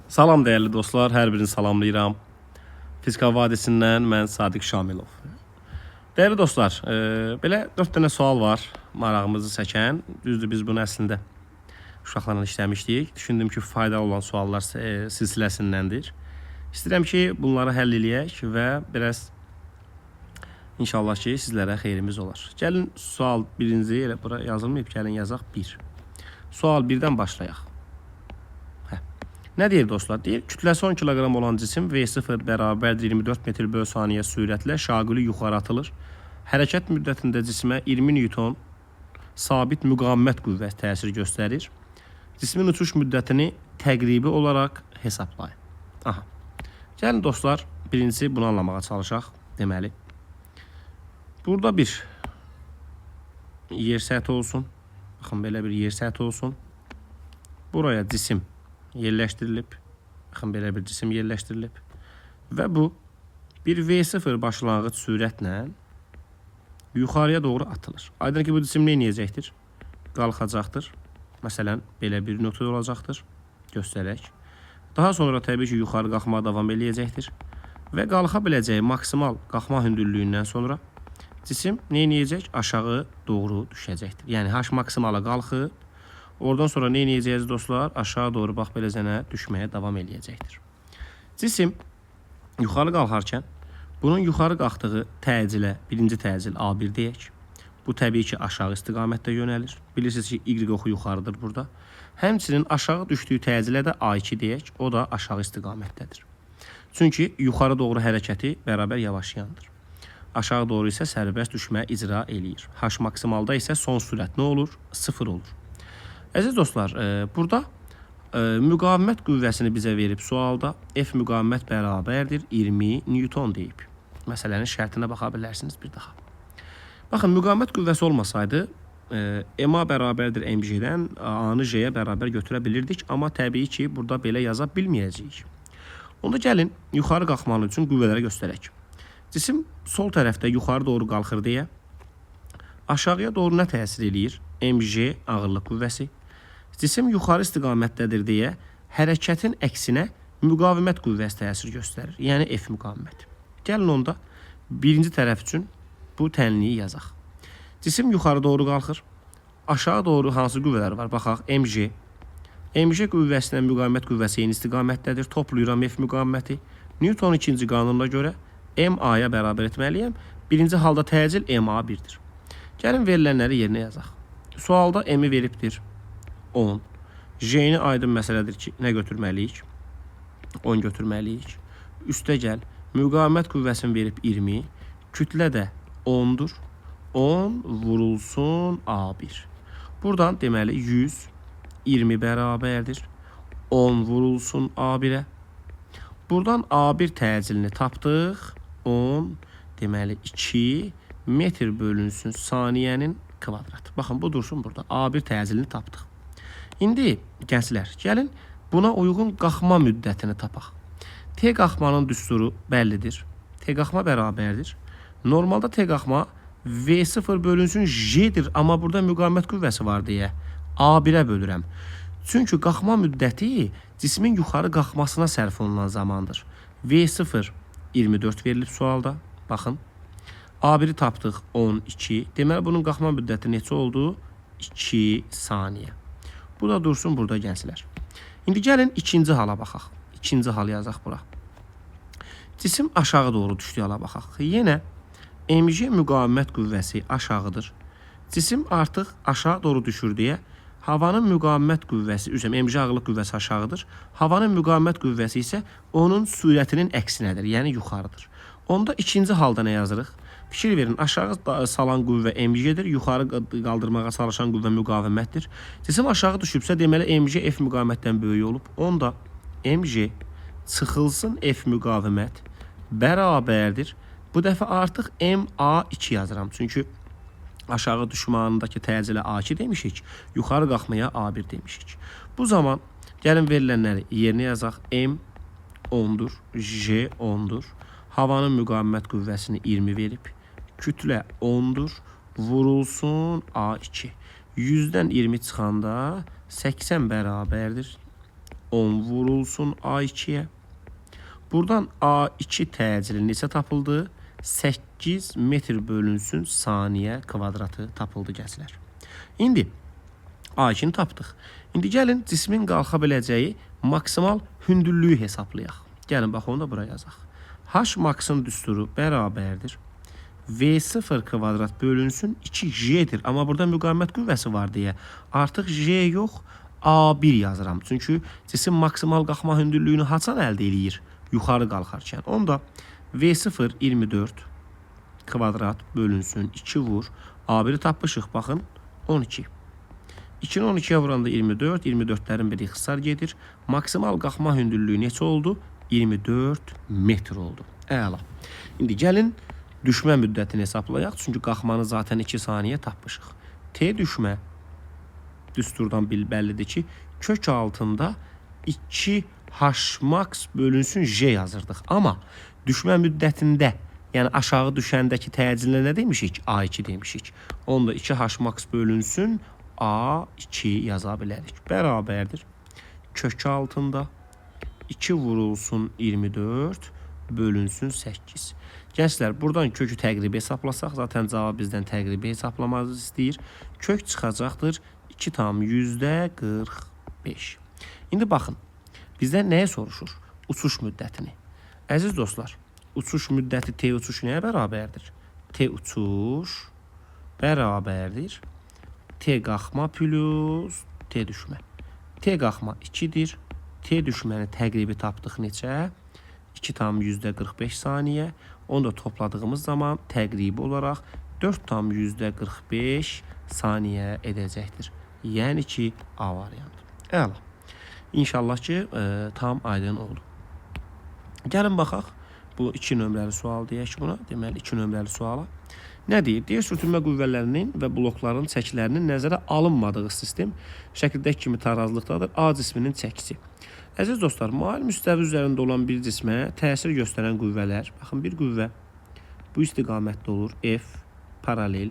Salam dəyərli dostlar, hər birini salamlayıram. Fizika vadisindən mən Sadiq Şamilov. Dəyərli dostlar, belə 4 dənə sual var marağımızı çəkən. Düzdür, biz bunu əslində uşaqlarla işləmişdik. Düşündüm ki, faydalı olan suallar silsiləsindəndir. İstəyirəm ki, bunları həll eləyək və biraz inşallah ki, sizlərə xeyrimiz olar. Gəlin sual birinci, elə bura yazılmayıb, gəlin yazaq 1. Sual 1-dən başlayaq. Hə. Nə deyir dostlar? Deyir, kütləsi 10 kiloqram olan cisim V0 bərabərdir 24 metr böl saniyə sürətlə şaquli yuxarı atılır. Hərəkət müddətində cismə 20 Newton sabit müqavimət qüvvəsi təsir göstərir. Cismin uçuş müddətini təqribi olaraq hesablayın. Aha. Gəlin dostlar, birincisi bunu anlamağa çalışaq. Deməli, burada bir yer səthi olsun. Baxın, belə bir yer səthi olsun. Buraya cisim yerləşdirilib. Baxın, belə bir cisim yerləşdirilib. Və bu bir V0 başlanğıc sürətlə yuxarıya doğru atılır. Aydın ki, bu cisim nə eləyəcəkdir? Qalxacaqdır. Məsələn, belə bir nöqtə olacaqdır. Göstərək. Daha sonra təbii ki, yuxarı qalxmağa davam eləyəcəkdir. Və qalxa biləcəyi maksimal qalxma hündürlüyündən sonra cisim nə eləyəcək? Aşağı doğru düşəcəkdir. Yəni H maksimala qalxıb, oradan sonra nə eləyəcəyik dostlar? Aşağı doğru bax beləcənə düşməyə davam eləyəcəkdir. Cisim yuxarı qalxarkən bunun yuxarı qalxdığı təcilə, birinci təcil A1 deyək. Bu təbii ki, aşağı istiqamətdə yönəlir. Bilirsiniz ki, Y oxu yuxarıdır burada. Həmçinin aşağı düşdüyü təcilə də A2 deyək. O da aşağı istiqamətdədir. Çünki yuxarı doğru hərəkəti bərabər yavaşlayandır. Aşağı doğru isə sərbəst düşmə icra eləyir. H maksimalda isə son sürət nə olur? 0 olur. Əziz dostlar, burada müqavimət qüvvəsini bizə verib sualda. F müqavimət bərabərdir 20 Newton deyib. Məsələnin şərtinə baxa bilərsiniz bir daha. Baxın, müqavimət qüvvəsi olmasaydı, MA bərabərdir MG-dən A-nı J-yə bərabər götürə bilirdik, amma təbii ki, burada belə yaza bilməyəcəyik. Onda gəlin yuxarı qalxmalı üçün qüvvələri göstərək. Cisim sol tərəfdə yuxarı doğru qalxır deyə aşağıya doğru nə təsir eləyir? MG ağırlıq qüvvəsi. Cisim yuxarı istiqamətdədir deyə hərəkətin əksinə müqavimət qüvvəsi təsir göstərir. Yəni F müqavimət. Gəlin onda birinci tərəf üçün bu tənliyi yazaq. Cisim yuxarı doğru qalxır. Aşağı doğru hansı qüvvələr var? Baxaq, MG. MG qüvvəsinə müqavimət qüvvəsi eyni istiqamətdədir. Toplayıram F müqaviməti. Newtonun ikinci qanununa görə MA-ya bərabər etməliyəm. Birinci halda təcil MA1-dir. Gəlin verilənləri yerinə yazaq. Sualda M-i veribdir 10. J-ni aydın məsələdir ki, nə götürməliyik? 10 götürməliyik. Üstə gəl, müqavimət qüvvəsini verib 20. Kütlə də 10-dur. 10 vurulsun A1. Buradan deməli 120 bərabərdir. 10 vurulsun A1-ə. Buradan A1 təcilini tapdıq. 10 deməli 2 metr bölünsün saniyənin kvadratı. Baxın, bu dursun burada. A1 təcilini tapdıq. İndi gənclər, gəlin buna uyğun qalxma müddətini tapaq. T qalxmanın düsturu bəllidir. T qalxma bərabərdir. Normalda T qalxma V0 bölünsün J-dir, amma burada müqavimət qüvvəsi var deyə A1-ə bölürəm. Çünki qalxma müddəti cismin yuxarı qalxmasına sərf olunan zamandır. V0 24 verilib sualda. Baxın. A1-i tapdıq 12. Deməli bunun qalxma müddəti neçə oldu? 2 saniyə. Bu da dursun burada gənclər. İndi gəlin ikinci hala baxaq. İkinci hal yazaq bura. Cisim aşağı doğru düşdüyü hala baxaq. Yenə MG müqavimət qüvvəsi aşağıdır. Cisim artıq aşağı doğru düşür deyə havanın müqavimət qüvvəsi, üzrəm, MG ağırlıq qüvvəsi aşağıdır. Havanın müqavimət qüvvəsi isə onun sürətinin əksinədir, yəni yuxarıdır. Onda ikinci halda nə yazırıq? Fikir verin, aşağı salan qüvvə MG-dir, yuxarı qaldırmağa çalışan qüvvə müqavimətdir. Cisim aşağı düşübsə, deməli MG F müqavimətdən böyük olub. Onda MG çıxılsın F müqavimət bərabərdir. Bu dəfə artıq MA2 yazıram. Çünki aşağı düşmə anındakı təcilə A2 demişik, yuxarı qalxmaya A1 demişik. Bu zaman gəlin verilənləri yerinə yazaq. M 10-dur, J 10-dur. Havanın müqavimət qüvvəsini 20 verib. Kütlə 10-dur. Vurulsun A2. 100-dən 20 çıxanda 80 bərabərdir. 10 vurulsun A2-yə. Buradan A2 təcili neçə tapıldı? 8 metr bölünsün saniyə kvadratı tapıldı gənclər. İndi A2-ni tapdıq. İndi gəlin cismin qalxa biləcəyi maksimal hündürlüyü hesablayaq. Gəlin bax onu da bura yazaq. H maksın düsturu bərabərdir. V0 kvadrat bölünsün 2J-dir. Amma burada müqavimət qüvvəsi var deyə artıq J yox A1 yazıram. Çünki cisim maksimal qalxma hündürlüyünü haçan əldə eləyir? Yuxarı qalxarkən. Onda V0 24 kvadrat bölünsün 2 vur. A1-i tapmışıq baxın 12. 2-ni 12-yə vuranda 24, 24-lərin biri ixtisar gedir. Maksimal qalxma hündürlüyü neçə oldu? 24 metr oldu. Əla. İndi gəlin düşmə müddətini hesablayaq. Çünki qalxmanı zaten 2 saniyə tapmışıq. T düşmə düsturdan bəllidir ki, kök altında 2 H max bölünsün J yazırdıq. Amma düşmə müddətində, yəni aşağı düşəndəki təcillə nə demişik? A2 demişik. Onda 2 H max bölünsün A2 yaza bilərik. Bərabərdir. Kök altında 2 vurulsun 24 bölünsün 8. Gənclər, buradan kökü təqribi hesablasaq, zaten cavab bizdən təqribi hesablamamızı istəyir. Kök çıxacaqdır 2,45. İndi baxın, bizdən nəyə soruşur? Uçuş müddətini. Əziz dostlar, uçuş müddəti T uçuş nəyə bərabərdir? T uçuş bərabərdir T qalxma plus T düşmə. T qalxma 2-dir. T düşməni təqribi tapdıq neçə? 2,45 saniyə. Onu da topladığımız zaman təqribi olaraq 4,45 saniyə edəcəkdir. Yəni ki, A variantı. Əla. İnşallah ki, tam aydın oldu. Gəlin baxaq. Bu 2 nömrəli sual deyək buna. Deməli 2 nömrəli suala. Nə deyir? Deyir, sürtünmə qüvvələrinin və blokların çəkilərinin nəzərə alınmadığı sistem şəkildəki kimi tarazlıqdadır. A cisminin çəkisi. Əziz dostlar, mail müstəvi üzərində olan bir cismə təsir göstərən qüvvələr. Baxın, bir qüvvə bu istiqamətdə olur. F paralel.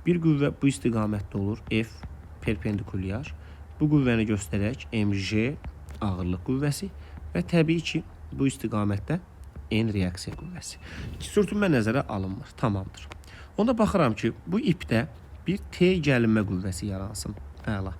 Bir qüvvə bu istiqamətdə olur. F perpendikulyar. Bu qüvvəni göstərək mg ağırlıq qüvvəsi və təbii ki, bu istiqamətdə N reaksiya qüvvəsi. Sürtünmə nəzərə alınmır. Tamamdır. Onda baxıram ki, bu ipdə bir T gəlinmə qüvvəsi yaransın. Əla.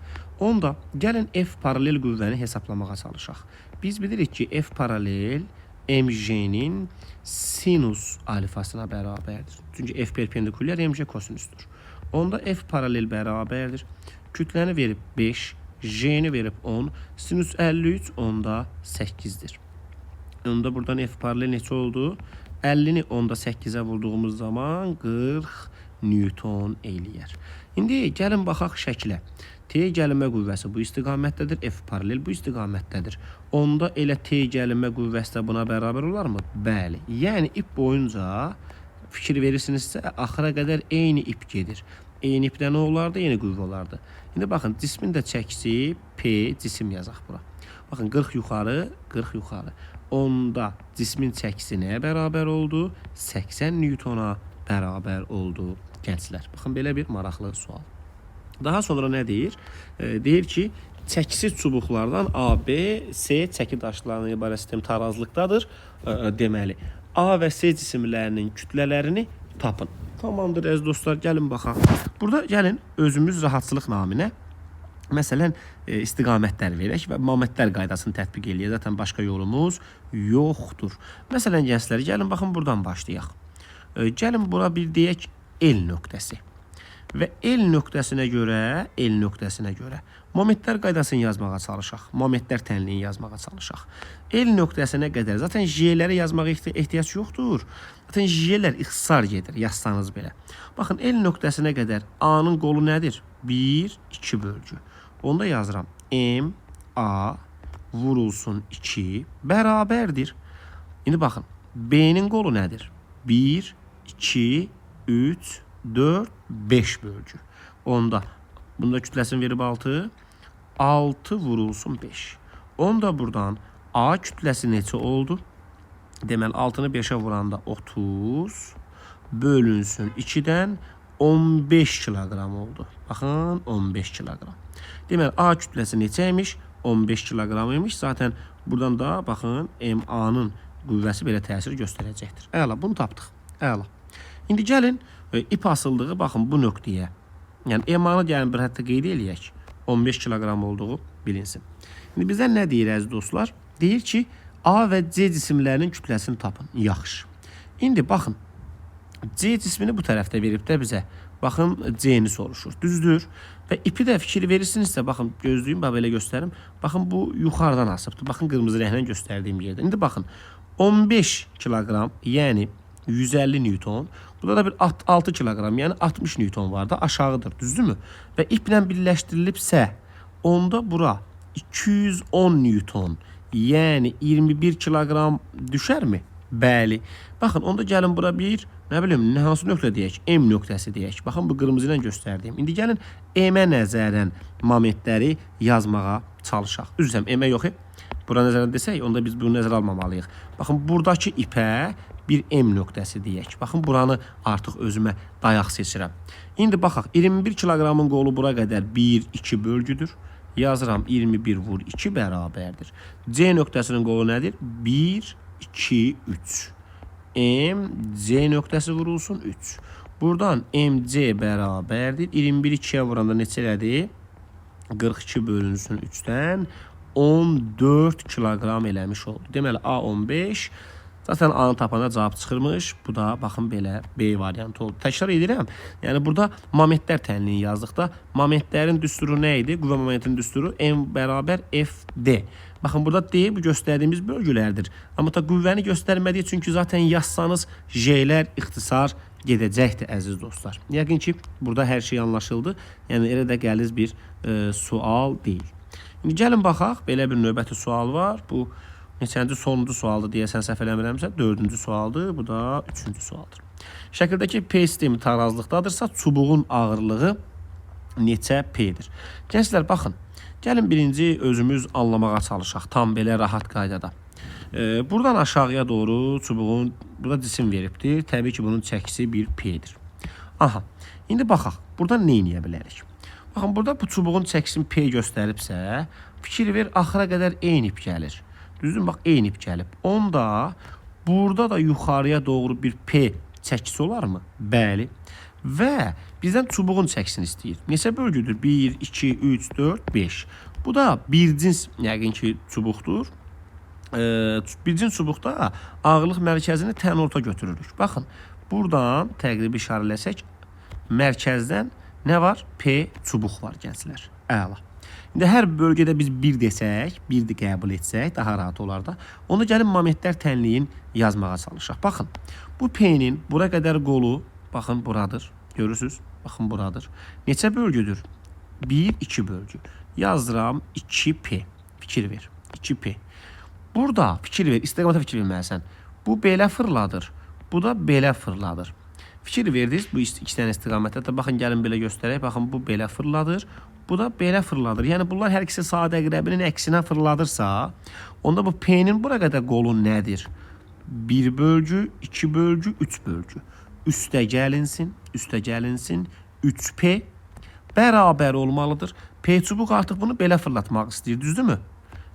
Onda gəlin F paralel qüvvəni hesablamağa çalışaq. Biz bilirik ki, F paralel mg-nin sinus alfasına bərabərdir. Çünki F perpendikulyar, mg kosinüsdür. Onda F paralel bərabərdir. Kütləni verib 5, J-ni verib 10, sinus 53 onda 8-dir. Onda buradan F paralel neçə oldu? 50-ni onda 8-ə vurduğumuz zaman 40 Newton eləyər. İndi gəlin baxaq şəklə. T gəlinmə qüvvəsi bu istiqamətdədir, F paralel bu istiqamətdədir. Onda elə T gəlinmə qüvvəsi də buna bərabər olarmı? Bəli. Yəni ip boyunca fikir verirsinizsə axıra qədər eyni ip gedir. Eyni ipdə nə olardı? Eyni qüvvə olardı. İndi baxın, cismin də çəkisi P cisim yazaq bura. Baxın, 40 yuxarı, 40 yuxarı. Onda cismin çəkisi nəyə bərabər oldu? 80 Newtona bərabər oldu gənclər. Baxın, belə bir maraqlı sual. Daha sonra nə deyir? Deyir ki, çəkisiz çubuqlardan A, B, C çəki daşlarından ibarət sistem tarazlıqdadır. Deməli, A və C cisimlərinin kütlələrini tapın. Tamamdır əziz dostlar, gəlin baxaq. Burada gəlin özümüz rahatçılıq naminə məsələn istiqamətlər verək və momentlər qaydasını tətbiq eləyək. Zaten başqa yolumuz yoxdur. Məsələn gənclər, gəlin baxın buradan başlayaq. Gəlin bura bir deyək L nöqtəsi. Və L nöqtəsinə görə, momentlər qaydasını yazmağa çalışaq. Momentlər tənliyini yazmağa çalışaq. L nöqtəsinə qədər zaten J-ləri yazmağa ehtiyac yoxdur. Zaten J-lər ixtisar gedir, yazsanız belə. Baxın, L nöqtəsinə qədər A-nın qolu nədir? 1, 2 bölgü. Onda yazıram. M, A vurulsun 2 bərabərdir. İndi baxın, B-nin qolu nədir? 1, 2, 3, 4, 5 bölgü. Onda bunda kütləsini verib 6, 6 vurulsun 5. Onda buradan A kütləsi neçə oldu? Deməli 6-nı 5-ə vuranda 30 bölünsün 2-dən 15 kiloqram oldu. Baxın, 15 kiloqram. Deməli A kütləsi neçə imiş? 15 kiloqram imiş. Zaten buradan da baxın MA-nın qüvvəsi belə təsir göstərəcəkdir. Əla, bunu tapdıq. Əla. İndi gəlin ip asıldığı baxın bu nöqtəyə. Yəni MA-nı gəlin bir hətta qeyd eləyək. 15 kiloqram olduğu bilinsin. İndi bizdən nə deyir əziz dostlar? Deyir ki, A və C cisimlərinin kütləsini tapın. Yaxşı. İndi baxın, C cismini bu tərəfdə verib də bizə. Baxın, C-ni soruşur. Düzdür? Və ipi də fikir verirsinizsə, baxın, gözləyim, bax belə göstərim. Baxın, bu yuxarıdan asıbdır. Baxın, qırmızı rənglə göstərdiyim yerdə. İndi baxın, 15 kiloqram, yəni 150 Newton. Burada da bir 6 kiloqram, yəni 60 Newton var da, aşağıdır, düzdürmü? Və iplə birləşdirilibsə, onda bura 210 Newton, yəni 21 kiloqram düşərmi? Bəli. Baxın, onda gəlin bura bir, nə bilim, hansı nöqtə deyək? M nöqtəsi deyək. Baxın, bu qırmızı ilə göstərdiyim. İndi gəlin M-ə nəzərən momentləri yazmağa çalışaq. Üzr istəyirəm, M-ə yox. Bura nəzərən desək, onda biz bunu nəzərə almamalıyıq. Baxın, buradakı ipə bir M nöqtəsi deyək. Baxın, buranı artıq özümə dayaq seçirəm. İndi baxaq, 21 kiloqramın qolu bura qədər 1, 2 bölgüdür. Yazıram 21 vur 2 bərabərdir. C nöqtəsinin qolu nədir? 1, 2, 3. M, C nöqtəsi vurulsun 3. Buradan MC bərabərdir. 21 2-yə vuranda neçə elədi? 42 bölünsün 3-dən 14 kiloqram eləmiş oldu. Deməli A 15. Zaten A-nı tapanda cavab çıxırmış. Bu da baxın belə B variantı oldu. Təkrar edirəm. Yəni burada momentlər tənliyini yazdıqda momentlərin düsturu nə idi? Qüvvə momentinin düsturu M bərabər FD. Baxın burada D bu göstərdiyimiz bölgülərdir. Amma ta qüvvəni göstərmədiyi çünki zaten yazsanız J-lər ixtisar gedəcəkdir əziz dostlar. Yəqin ki burada hər şey anlaşıldı. Yəni elə də qəliz bir sual deyil. İndi gəlin baxaq. Belə bir növbəti sual var. Bu neçənci sonuncu sualdır deyəsən səhv eləmirəmsə, dördüncü sualdır. Bu da üçüncü sualdır. Şəkildəki P sistemi tarazlıqdadırsa, çubuğun ağırlığı neçə P-dir? Gənclər baxın. Gəlin birinci özümüz anlamağa çalışaq. Tam belə rahat qaydada. Buradan aşağıya doğru çubuğun burada cisim veribdir. Təbii ki bunun çəkisi bir P-dir. Aha. İndi baxaq. Buradan nə eləyə bilərik? Baxın burada bu çubuğun çəkisini P göstəribsə, fikir ver axıra qədər eyni ip gəlir. Düzdürmü? Bax eyni ip gəlib. Onda burada da yuxarıya doğru bir P çəkisi olarmı? Bəli. Və bizdən çubuğun çəkisini istəyir. Neçə bölgüdür? 1, 2, 3, 4, 5. Bu da bir cins yəqin ki çubuqdur. Bir cins çubuqda ağırlıq mərkəzini tən orta götürürük. Baxın, buradan təqribi işarə eləsək, mərkəzdən nə var? P çubuq var gənclər. Əla. İndi hər bölgədə biz 1 desək, 1 qəbul etsək daha rahat olar da. Onu gəlin momentlər tənliyin yazmağa çalışaq. Baxın, bu P-nin bura qədər qolu, baxın buradır. Görürsüz? Baxın buradır. Neçə bölgüdür? 1, 2 bölgü. Yazdıram 2P. Fikir ver. 2P. Burada fikir ver, istiqamətə fikir verməlisən. Bu belə fırladır. Bu da belə fırladır. Fikir verdiniz bu iki dənə istiqamətdə. Hətta baxın gəlin belə göstərək. Baxın bu belə fırladır. Bu da belə fırladır. Yəni bunlar hər ikisi saat əqrəbinin əksinə fırladırsa, onda bu P-nin bura qədər qolu nədir? 1 bölgü, 2 bölgü, 3 bölgü. Üstə gəlinsin, üstə gəlinsin 3P bərabər olmalıdır. P çubuq artıq bunu belə fırlatmaq istəyir, düzdürmü?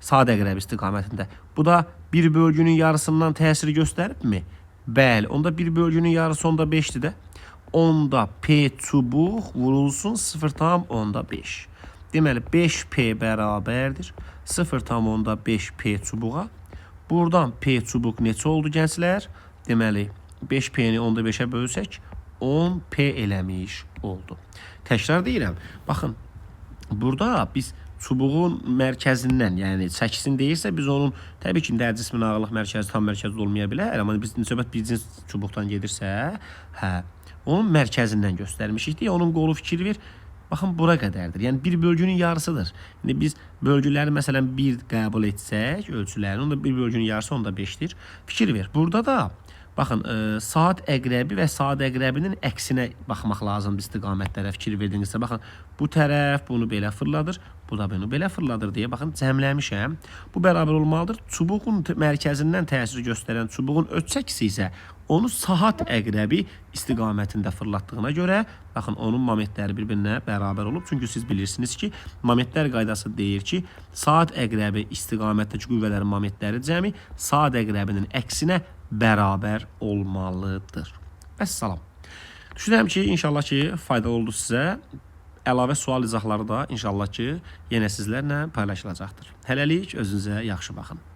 Saat əqrəbi istiqamətində. Bu da bir bölgünün yarısından təsir göstəribmi? Bəli. Onda bir bölgünün yarısı onda 5-dir də. Onda P çubuq vurulsun 0,5. Deməli 5P bərabərdir 0,5 P çubuğa. Buradan P çubuq neçə oldu gənclər? Deməli 5P-ni onda 5-ə bölsək 10P eləmiş oldu. Təkrar deyirəm. Baxın, burada biz çubuğun mərkəzindən, yəni çəkisini deyirsə biz onun təbii ki, indi hər cismin ağırlıq mərkəzi tam mərkəzdə olmaya bilər, amma biz söhbət bir cins çubuqdan gedirsə, hə, onun mərkəzindən göstərmişik deyə onun qolu fikir ver. Baxın bura qədərdir. Yəni bir bölgünün yarısıdır. İndi biz bölgüləri məsələn 1 qəbul etsək, ölçülərini, onda bir bölgünün yarısı onda 5-dir. Fikir ver. Burada da baxın, saat əqrəbi və saat əqrəbinin əksinə baxmaq lazımdır istiqamətlərə fikir verdinizsə. Baxın, Bu tərəf bunu belə fırladır, bu da bunu belə fırladır deyə baxın cəmləmişəm. Bu bərabər olmalıdır. Çubuğun mərkəzindən təsir göstərən çubuğun öz çəkisi isə onu saat əqrəbi istiqamətində fırlatdığına görə baxın onun momentləri bir-birinə bərabər olub. Çünki siz bilirsiniz ki, momentlər qaydası deyir ki, saat əqrəbi istiqamətdəki qüvvələrin momentləri cəmi saat əqrəbinin əksinə bərabər olmalıdır. Vəssalam. Düşünürəm ki, inşallah ki, faydalı oldu sizə. Əlavə sual izahları da inşallah ki, yenə sizlərlə paylaşılacaqdır. Hələlik özünüzə yaxşı baxın.